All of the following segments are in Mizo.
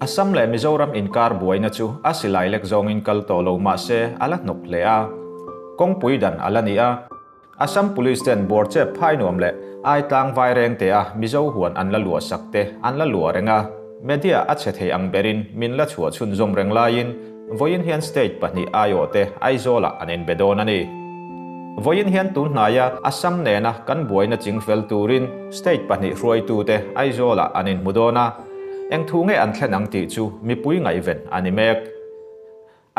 Assam leh Mizoram inkar buaina chu a silai lek zawngin kal tawh lo mah se a la hnawk hle a, kawngpui dan a la ni a. Assam Police ten Bawrchep phai nuam leh Aitlang Vairengte a Mizo huan an la luah sak te an la luah reng a, media a chhe thei ang berin min la chhuah chhunzawm reng laiin vawiin hian state pahnih aiawhte Aizawlah an inbe dawn a ni. Vawiin hian tun hnaia Assam nena kan buaina chingfel turin state pahnih hruaitute Aizawlah an inhmu dawn a, eng thu nge an thlen ang tih chu mipui ngaihven a ni mek.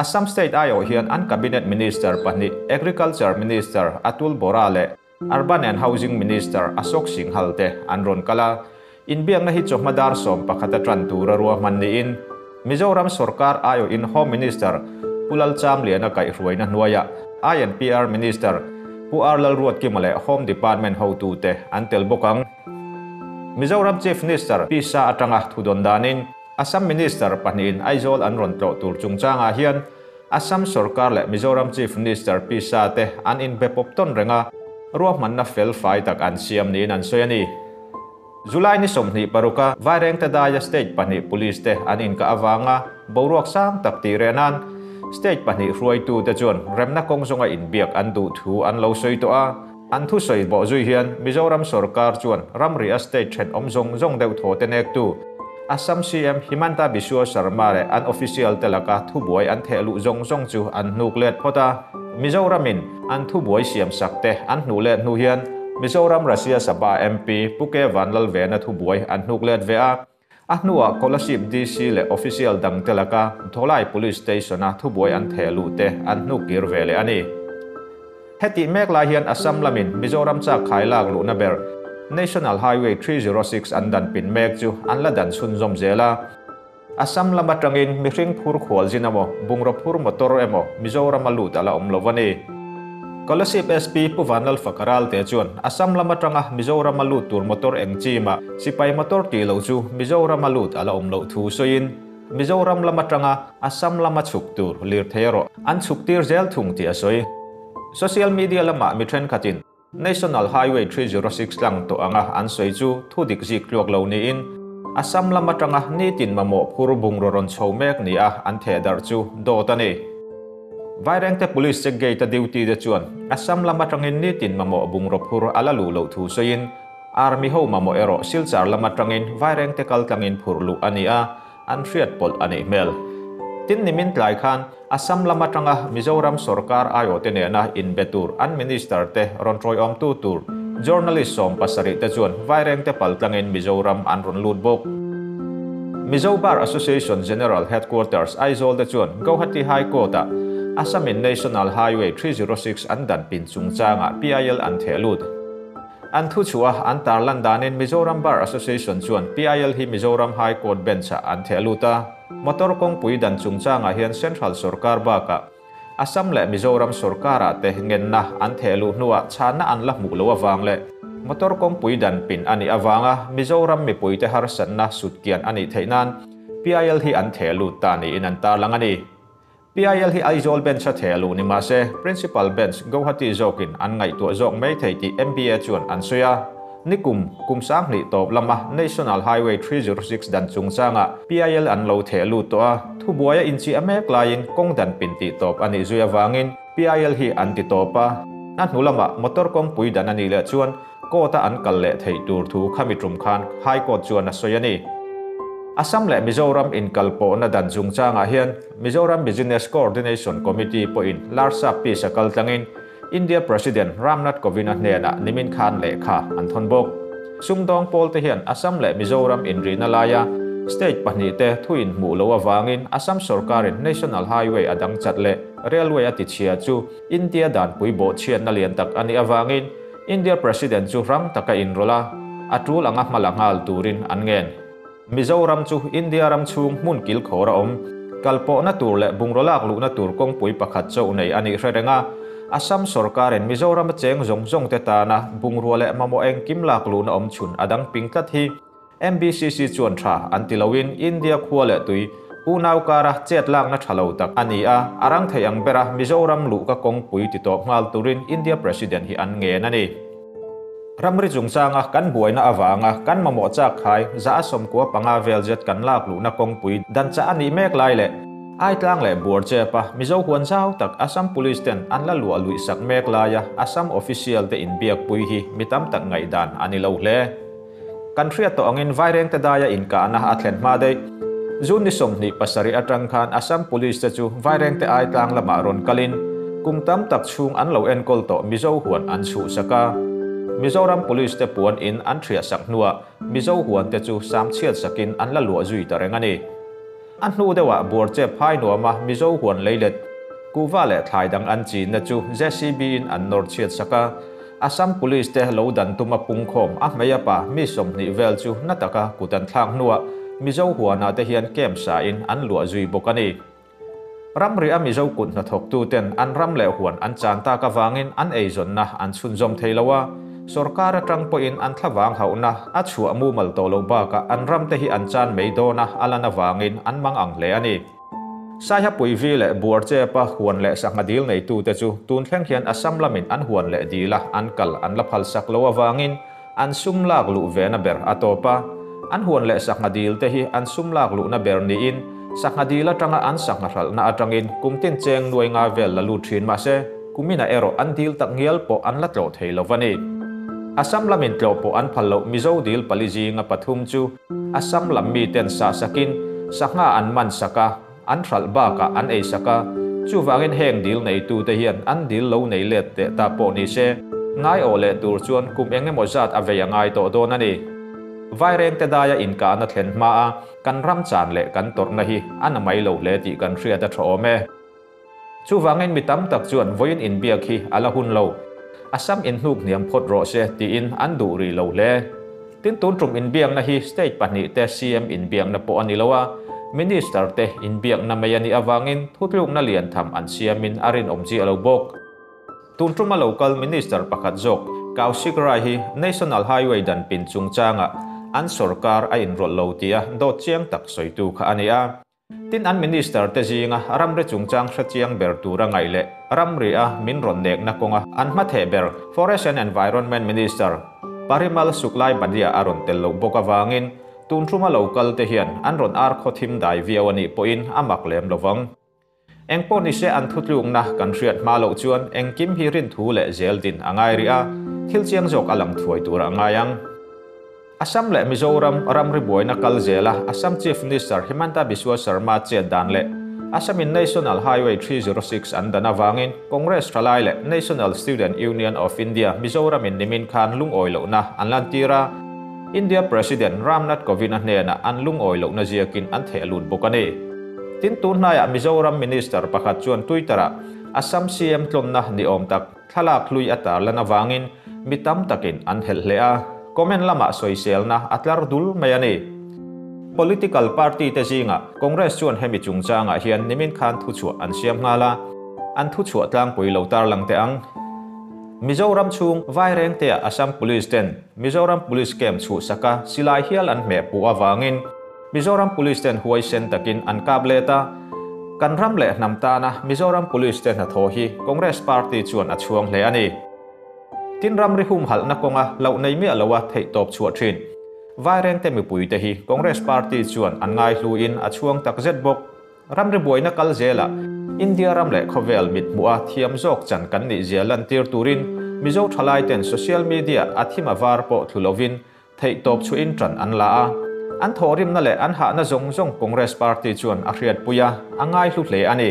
Assam State aiawh hian an Cabinet Minister pahnih Agriculture Minister Atul Bora leh Urban and Housing Minister Ashok Singhal te an rawn kal a. Inbiakna hi chawhma dar 11 a tan tura ruahman niin Mizoram sorkar aiawhin Home Minister Pu Lalchamliana kaihhruaina hnuaiah INPR Minister Pu R Lalruatkima leh Home Department hotute an tel bawk ang. Mizoram Chief Minister Pisa atanga thudawn danin Assam Minister pahnihin Aizawl an rawn tlawh tur chungchangah hian Assam sorkar leh Mizoram Chief Minister Pi Shah te an inbe pawp tawn reng a, ruahmanna fel fai tak an siam niin an sawi a ni. July ni 26 a Vairengte daia state pahnih police te an inkah avanga boruak sang tak tih reh nan state pahnih hruaitute chuan remna kawng zawnga inbiak an duh thu an lo sawi tawh a. An thusawi bawh zui hian Mizoram sorkar chuan ramri a state thenawm zawng zawng deuh thaw te nektu Assam CM Himanta Biswa Sarma leh an official te laka thubuai an theh luh zawng zawng chu an hnuk let phawt a. Mizoramin an thubuai siam sak te an hnuh let hnu hian Mizoram Rajya Sabha MP Pu K Vanlalvena thubuai an hnuk let ve a. A hnuah Kolasib DC leh official dangte laka Dholai Police Station-a thubuai an theh luh te an hnuk kir ve leh a ni. Hetih mek lai hian Assam lamin Mizoram chak khai lak luhna ber National Highway 306 an dan pin mek chu an la dan chhunzawm zel a. Assam lam atangin mihring phur khual zin emaw, bungraw phur motor emaw Mizorama lut a la awm lo a ni. Kolasib SP Pu Vanlalfaka Ralte chuan Assam lam atanga Mizorama lut tur motor eng chima sipai motor tih loh chu Mizorama lut a la awm loh thu sawiin Mizoram lam atanga Assam lama chhuk tur lirthei erawh an chhuk tir zel thung tih a sawi. Social media lamah mi thenkhatin National Highway 306 tlang tawh anga an sawi chu thu dik zik tluak lo niin Assam lam atanga nitin mamawh phur bungraw rawn chho mek nia an theh darh chu dawt a ni. Vairengte Police check gate a duty te chuan Assam lam atangin nitin mamawh bungraw phur a la luh loh thu sawiin Army ho mamawh erawh Silchar lam atangin Vairengte kal tlangin phur luh a ni a, an hriat pawlh a nih hmel. Tin nimin tlai khan Assam lam atanga Mizoram sorkar aiawhte nena inbe tur an minister te rawn tawiawmtu tur journalist 70 te chuan Vairengte pal tlangin Mizoram an rawn lut bawk. Mizo Bar Association General Headquarters Aizawl te chuan Gauhati High Court-ah Assamin National Highway 306 an dan pin chungchangah PIL an theh lut. An thu chhuah a an tarlan danin Mizoram Bar Association chuan PIL hi Mizoram High Court bench-ah an theh lut a. Motor kawngpui dan chungchangah hian Central sorkar bakah Assam leh Mizoram sorkarah te ngenna an theh luh hnuah chhanna an la hmuh loh avang leh motor kawngpui dan pin a nih avanga Mizoram mipuite harsatna sutkian a nih theih nan PIL hi an theh lut ta niin an tarlang a ni. PIL hi Aizawl bench a theh luh ni mah se, Principal Bench Gauhati zawkin an ngaihtuah zawk mai thei tih MBA chuan an sawi a. Nikum, kum 2000 tawp lama National Highway 306 dan chungchangah PIL an lo theh lut tawh a, thubuaia inchiah mek laiin kawng dan pin tih tawp a nih zui avangin PIL hi an ti tawp a. A hnu lamah motor kawngpui dan a nih leh chuan court-a an kal leh theih tur thu khami tum khan High Court chuan a sawi a ni. Assam leh Mizoram inkalpawhna dan chungchangah hian Mizoram Business Coordination Committee pawhin Larsa Peace a kal tlangin India President Ram Nath Kovind-a hnenah nimin khan lehkha an thawn bawk. Sumdawng pawl te hian Assam leh Mizoram inrihna laia state pahnih te thu inhmuh loh avangin Assam sorkarin National Highway a dang chat leh Railway a tichhia chu India danpui bawhchhiatna lian tak a nih avangin India President chu rang taka inrawlh a, a tul anga hma la nghal turin an ngen. Mizoram chu India ram chhung hmun kilkhawr a awm. Kalpawhna tur leh bungraw lak luhna tur kawngpui pakhat chauh nei a nih hre reng a. Assam sorkarin Mizoram a cheng zawng zawng te tana bungrua leh mamawh engkim lak luhna awm chhun a dang ping tlat hi MBCC chuan tha an ti loin India khua leh tui unau kara chet lakna tha lo tak a ni a, a rang thei ang bera Mizoram luhka kawngpui ti tawp nghal turin India President hi an ngen a ni. Ramri chungchanga kan buaina avanga kan mamawh chak khai 95 vel zet kan lak luhna kawngpui dan chah a nih mek lai leh Aitlang leh Buarchepa Mizo huan zau tak Assam Police ten an la luah luih sak mek laia Assam official te inbiakpui hi mi tam tak ngaihdan a ni lo hle. Kan hriat tawh angin Vairengte daia inkahna a thlen hma daih. June ni 27 atang khan Assam Police te chu Vairengte Aitlang lamah rawn kalin kum tam tak chhung an lo enkawl tawh Mizo huan an chhuhsak a. Mizoram Police te puan in an thiahsak hnuah Mizo huan te chu sam chhiat sakin an la luah zui ta reng a ni. A hnu deuhah Buarchep phai nuama Mizo huan leilet, kuhva leh thlai dang an chinna chu JCB in an nawr chhiat sak a. Assam Police te lo dan tuma pungkhawm a hmei a pa mi 20 vel chu na taka kut an thlak hnuah Mizo huanah te hian camp sa in an luah zui bawk a ni. Ramri a Mizo kut hnathawktu ten an ram leh huan an chan tak avangin an eizawnna an chhunzawm thei lo a, sorkar atang pawhin an thlavang hauhna a chhuah mumal tawh loh bakah an ram te hi an chan mai dawn a, a lan avangin an mang ang hle a ni. Saihapuivi leh Buarchepa huan leh sangha dil neitute chu tun thleng hian Assam lamin an huan leh dil a, an kal an la phalsak lo avangin an sum lak luh vena ber a tawp a. An huan leh sangha dil te hi an sum lak luhna ber niin sangha dil atanga an sangha hralhna atangin kum tin cheng nuai nga vel la lut thin mahse kumina erawh an dil tak ngial pawh an la tlawh thei lo a ni. Assam lamin tlawh pawh an phal loh Mizo dil pali zinga pathum chu Assam lam mi ten sah sakin sangha an man sak a, an hralh bakah an ei sak a, chuvangin heng dil neitu te hian an dil lo nei let teh ta pawh ni se, ngai awh leh tur chuan kum eng emaw zat a vei a ngai tawh dawn a ni. Vairengte daia inkahna thlen hma a kan ram chan leh kan tawrhna hi a na mai lo hle tih kan hriat a tha awm e. Chuvangin mi tam tak chuan vawiin inbiak hi a la hun lo. Assam inhnuk hniam phawt rawh se tiin an duh rih lo hle. Tin tun tum inbiakna hi state pahnih te CM inbiakna pawh a ni lo a, minister te inbiakna mai a nih avangin thutlukna lian tham an siamin a rinawm chiah lo bawk. Tun tuma local minister pakhat zawk Kaushik Rai hi National Highway dan pin chungchangah an sorkar a inrawlh lo tia dawt chiang tak sawitu kha a ni a. Tin an minister te zinga ramri chungchang hre chiang ber tura ngaih leh ramri a min rawn nekna kawnga an hmatheh ber Forest and Environment Minister Parimal Suklai Badia a rawn tel loh bawk avangin tun thuma local te hian an rawn ar khaw thim dai viau a nih pawhin a mak lem lovang. Eng pawh ni se an thutlukna kan hriat hma loh chuan engkim hi rin thu leh zel din a ngai rih a, thil chiang zawk a lang thuai tur a ngai ang. Assam leh Mizoram ramri buaina kal zela Assam Chief Minister Himanta Biswa Sarma chet dan leh Assamin National Highway 306 an dan avangin Congress thalai leh National Student Union of India Mizoramin nimin khan lungawi lohna an lantir a, India President Ram Nath Kovind a hnenah an lungawi lohna ziakin an theh lut bawk a ni. Tin tun hnaiah Mizoram Minister pakhat chuan Twitter-ah Assam CM tlawnna ni awm tak thlalak hlui a tarlan avangin mi tam takin an helh hle a, comment lamah sawiselna a tlar dul mai a ni. Political party te zingah Congress chuan hemi chungchangah hian nimin khan thuchhuah an siam nghal a, an thuchhuah tlangpui lo tarlang teh ang. Mizoram chhung Vairengtea Assam Police ten Mizoram Police camp chhuhsaka silai hial an hmeh puh avangin Mizoram Police ten huaisen takin an kap let a, kan ram leh hnam tana Mizoram Police te hnathawh hi Congress Party chuan a chhuang hle a ni. Tin ramri humhalhna kawnga loh nei miah loa theihtawp chhuah thin. Vairengte mipuite hi Congress Party chuan an ngaihluin a chhuang takzet bawk. Ramri buaina kal zela India ram leh khawvel mit hmuh a thiam zawk chan kan nih zia lantir turin Mizo thalai ten social media a thim a var pawh thlu lovin theihtawp chhuin tan an la a. An thawhrimna leh an hahna zawng zawng Congress Party chuan a hriatpui a, a ngaihlu hle a ni.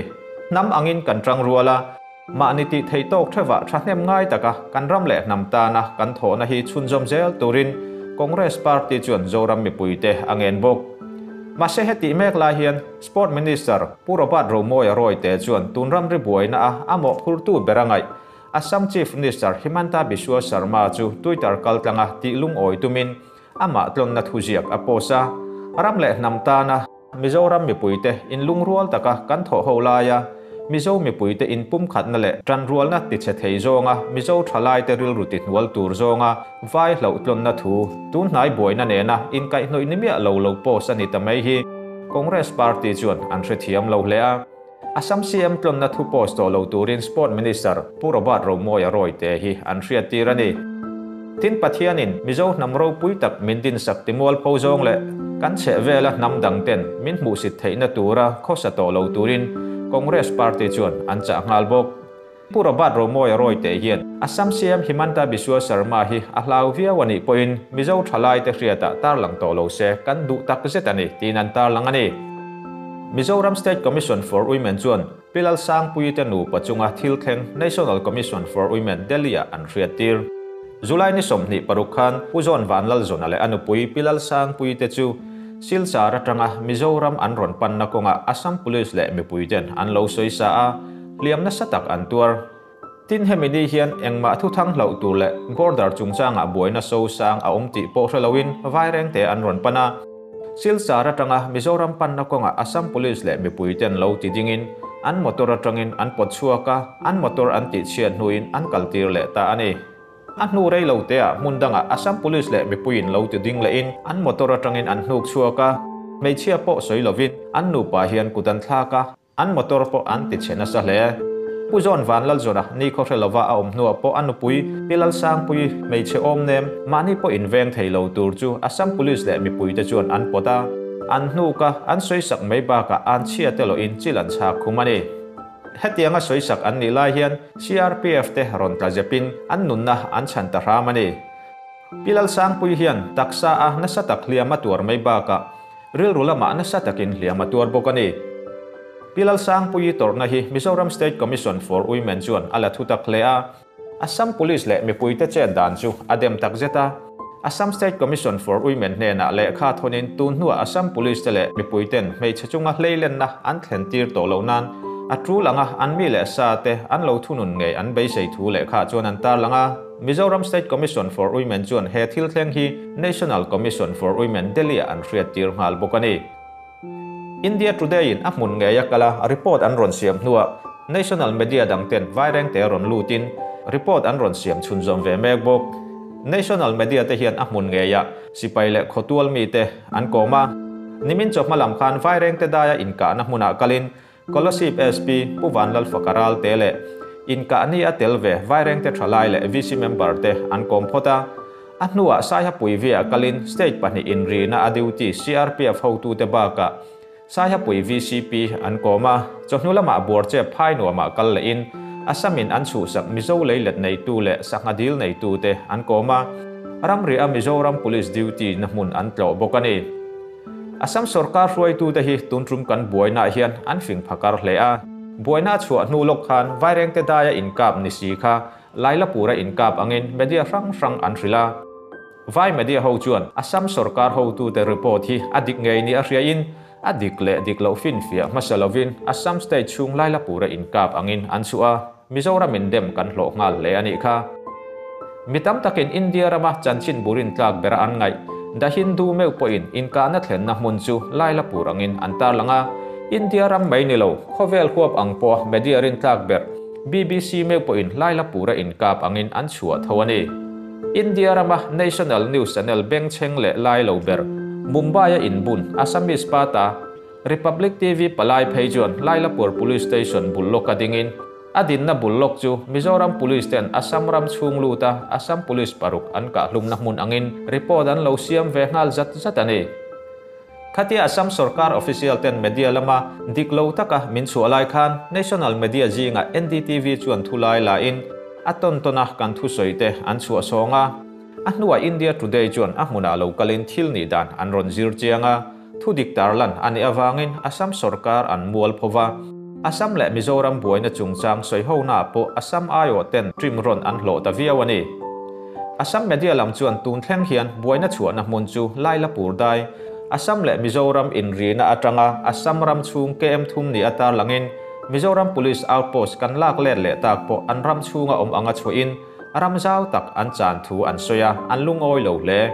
Hnam angin kan tang rual a, mahni tih theihtawk theuhah thahnem ngai taka kan ram leh hnam tana kan thawhna hi chhunzawm zel turin Congress Party chuan Zoram mipuite a ngen bawk. Mahse heti mek lai hian Sport Minister Pu Robert Romawia Royte chuan tun ramri buaina a a mawhphurtu ber a ngaih Assam Chief Minister Himanta Biswa Sarma chu Twitter kaltlanga tih lungawi tumin amah tlawnna thuziak a post a. Ram leh hnam tana Mizoram mipuite inlungrual taka kan thawh ho laia Mizo mipuite inpumkhatna leh tanrualna tichhe thei zawnga Mizo thalaite rilru tihnual tur zawnga vai hloh tlawnna thu tun hnai buaina nena inkaihhnawih ni miah lo lo post a ni ta mai hi Congress Party chuan an hrethiam lo hle a. Assam CM tlawnna thu post tawh lo turin Sport Minister Pu Robert Romawia Royte hi an hriattir a ni. Tin Pathianin Mizo hnam ropui tak min dinsak timualpho zawng leh kan chhehvela hnam dangten min hmuhsit theihna tura khawsa tawh lo turin Congress Party chuan an chah nghal bawk. Pu Robert Romawia Rawite hian Assam CM Himanta Biswa Sarma hi a hlau viau a nih pawhin Mizo thalaite hriatah tarlang tawh lo se kan duh tak zet a ni tiin an tarlang a ni. Mizoram State Commission for Women chuan Pi Lalsangpuii te nupa chunga thil thleng National Commission for Women Delhi-ah an hriattir. July ni 26 khan Pu John Vanlalzawna leh a nupui Pi Lalsangpuii te chu Silchar atanga Mizoram an rawn panna kawngah Assam Police leh mipuiten an lo sawisa a, hliam nasa tak an tuar. Tin hemi ni hian engmah thuthang hlauh tur leh border chungchangah buaina so sang a awm tih pawh hre loin Vairengte an rawn pan a. Silchar atanga Mizoram panna kawngah Assam Police leh mipuiten lo ti dingin an motor atangin an pawt chhuak a, an motor an tihchhiat hnuin an kaltir leh ta a ni. A hnu rei lo teah hmun dangah Assam Police leh mipuiin lo ti ding lehin an motor atangin an hnuk chhuak a, hmeichhia pawh sawi lovin an nupa hian kut an thlak a, an motor pawh an ti chhe nasa hle. Pu John Vanlalzawna nikhaw hre lova a awm hnuah pawh a nupui Pi Lalsangpuii hmeichhe awm nem mahni pawh inveng thei lo tur chu Assam Police leh mipuite chuan an pawt a, an hnuk a, an sawisak mai bakah an chhia te lawhin chil an chhak khum a ni. Hetianga sawisak an nih lai hian CRPF te rawn tla zepin an nunna an chhan ta hram a ni. Pi Lalsangpui hian taksa a nasa tak hliam a tuar mai bakah rilru lamah nasa takin hliam a tuar bawk a ni. Pi Lalsangpuii tawrhna hi Mizoram State Commission for Women chuan a la thu tak hle a. Assam Police leh mipuite chet dan chu a dem tak zet a. Assam State Commission for Women hnenah lehkha thawnin tun hnuah Assam Police te leh mipuiten hmeichhe chunga hleilenna an thlen tir tawh loh nan a tul anga an mi leh sa te an lo thunun ngei an beisei thu lehkha chuan an tarlang a. Mizoram State Commission for Women chuan he thil thleng hi National Commission for Women Delhi-ah an hriattir nghal bawk a ni. India Today-in a hmun ngei a kal a, report an rawn siam hnuah national media dangten vairengte rawn lutin report an rawn siam chhunzawm ve mek bawk. National media te hian a hmun ngeiah sipai leh khawtual mite an kawm a. Nimin chawhma lam khan vairengte daia inkahna hmunah kalin Kolasib SP Pu Vanlalfaka Ralte leh inkahni a tel ve Vairengte Thalai leh VC member te an kawm phawt a. A hnuah Saihapui Via kalin State pahnih inrina a duty CRPF hotute bakah Saihapui VCP an kawm a. Chawhnu lamah Buarchep phai nuamah kal lehin Assam-in an chhuhsak Mizo leilet neitu leh sangha dil neitute an kawm a. Ramriah Mizoram Police duty na hmun an tlawh bawk a ni. Assam sorkar hruaitute hi tun tum kan buainaah hian an fing phakar hle a. Buaina a chhuah hnu lawk khan Vairengte daia inkap ni si kha Lailapura inkap angin media hrang hrang an hrilh a. Vai media ho chuan Assam sorkar hotute report hi a dik ngei ni a hriain a dik leh dik loh finfiah hmasa lovin Assam state chhung Lailapura inkap angin an chhuah a. Mizoram in dem kan hlawh nghal hle a nih kha. Mi tam takin India rama chanchin burin tlak bera an ngaih, The Hindu meuh pawhin inkahna thlenna hmun chu Lailapur angin an tarlang a. India ram mai ni lo, khawvel huap ang pawha media rintlak ber BBC meuh pawhin Lailapura inkap angin an chhuah tho a ni. India rama national news channel bengchheng leh lai lo ber Mumbai-a inbun Assamese pata Republic TV palai phei chuan Lailapur Police Station bul lawka dingin a dinna bul lawk chu Mizoram Police ten Assam ram chhung luta Assam Police paruk an kahhlumna hmun angin report an lo siam ve nghal zat zat a ni. Khatia Assam sorkar official ten media lama dik lo taka min chhuah lai khan national media zingah NDTV chuan thu lai lain a tawn tawna kan thusawi te an chhuah sawng a. A hnuah India Today chuan a hmunah lo kalin thil nih dan an rawn zir chiang a, thu dik tarlan a nih avangin Assam sorkar an mual pho va. Assam leh Mizoram buaina chungchang sawihonaah pawh Assam aiawh ten trim rawn an hlawh ta viau a ni. Assam media lam chuan tun thleng hian buaina chhuahna hmun chu Lailapur dai, Assam leh Mizoram inrina atanga Assam ram chhung KM thum ni a tarlangin Mizoram Police outpost kan lak let leh tak pawh an ram chhunga awm anga chhuahin Ram zau tak an chan thu an sawi a, an lungawi lo hle.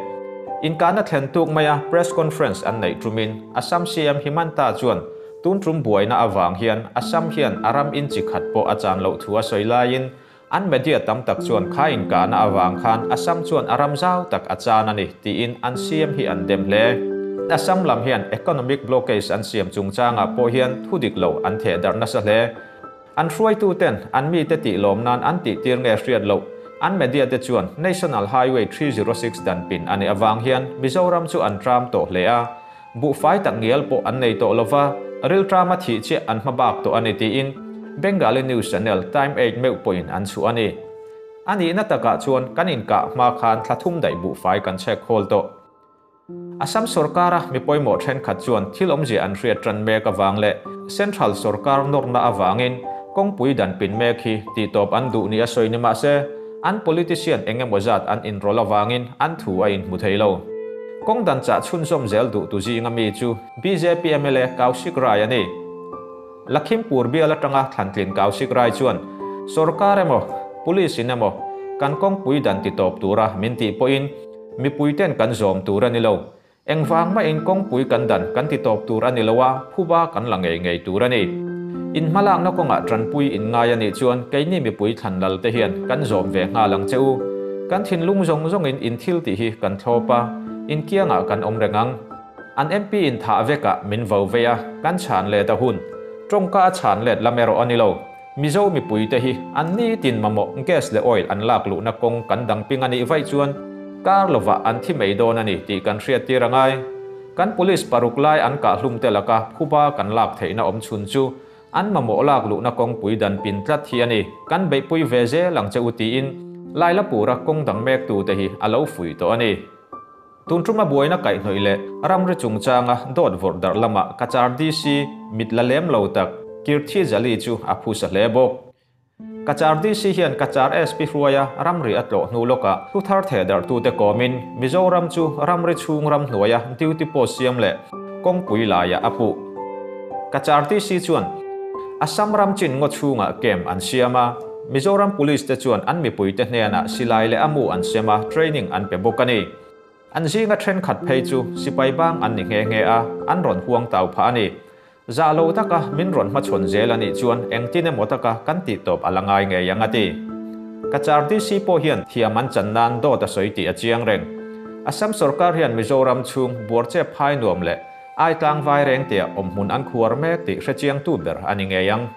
Inkahna thlen tuk maia press conference an neih tumin Assam CM Himanta chuan tun tum buaina avang hian Assam hian a ram inchi khat pawh a chan loh thu a sawi laiin an media tam tak chuan kha inkahna avang khan Assam chuan a ram zau tak a chan a ni tiin an CM hi an dem hle. Assam lam hian economic blockage an siam chungchangah pawh hian thu dik lo an theh darh nasa hle. An hruaituten an mite tih lawm nan an tih tir nge hriat loh. An media te chuan National Highway 306 dan pin a nih avang hian Mizoram chu an tram tawh hle a, buhfai tak ngial pawh an nei tawh lova, riltrama thih chiah an hma bak tawh a ni tiin Bengali news channel Time Eight meuh pawhin an chhuah a ni. A nihna takah chuan kan inkah hma khan thla thum daih buhfai kan chhek khawl tawh. Assam sorkara mi pawimawh thenkhat chuan thil awmzia an hriat tan mek avang leh Central sorkar nawrna avangin kawngpui dan pin mek hi tihtawp an duh ni a sawi ni mahse an politician eng emaw zat an inrawlh avangin an thu a inhmu thei lo. Kawng dan chah chhunzawm zel duh tu zinga mi chu bjp mla Kaushik Rai a ni. Lakhimpur bial atanga thlantlin Kaushik Rai chuan sorkar emaw police in emaw kan kawngpui dan titawp tura min tih pawhin Mipui ten kan zawm tur a ni lo. Engvang mahin kawngpui kan dan kan ti tawp tur a ni lo a, phuba kan la ngei ngei tur a ni. In hmalakna kawngah tanpui in ngai a nih chuan keini mipui thlan lal te hian kan zawm ve nghal ang che u. Kan thinlung zawng zawngin in thil tih hi kan thlawp a, in kiangah kan awm reng ang. An MP in thah vekah min vo vei a, kan chhan let a hun. Tawngka a chhan let lam erawh a ni lo. Mizo mipuite hi an nitin mamawh gas leh oil an lak luhna kawng kan dang ping a nih vaih chuan kar lovah an thi mai dawn a ni tih kan hriattir a ngai. Kan police paruk lai an kah hlum te laka phuba kan lak theihna awm chhun chu an mamawh lak luhna kawngpui dan pin tlat hi a ni. Kan beihpui ve zel ang che u tiin Lailapura kawng dang mektute hi a lo fuih tawh a ni. Tun tuma buaina kaihhnawih leh ramri chungchanga dawt vawrh darh lamah Cachar DC mit la lem lo tak Kirthi Jali chu a phusa hle bawk. Cachar DC hian Cachar SP hruaia ramri a tlawh hnu lawkah thu thar theh darhtute kawmin Mizoram chu ramri chhung ram hnuaia duty post siam leh kawngpui laiah a puh. Cachar DC chuan Assam ram chin ngaw chhungah camp an siam a, Mizoram Police te chuan an mipuite hnenah silai leh a mu an sem a, training an pe bawk a ni. An zinga thenkhat phei chu sipai bang an ni nghe nghe a, an rawn huang tau phah a ni. Zah lo taka min rawn hmachhawn zel a nih chuan engtin emaw taka kan tih tawp a la ngai ngei ang a ti. Cachar DC pawh hian thiam an chan nan dawt a sawi tih a chiang reng. Assam sorkar hian Mizoram chhung buarchep phai nuam leh Aitlang Vairengtea awmhmun an khuar mek tih hrechiangtu ber a ni ngei ang.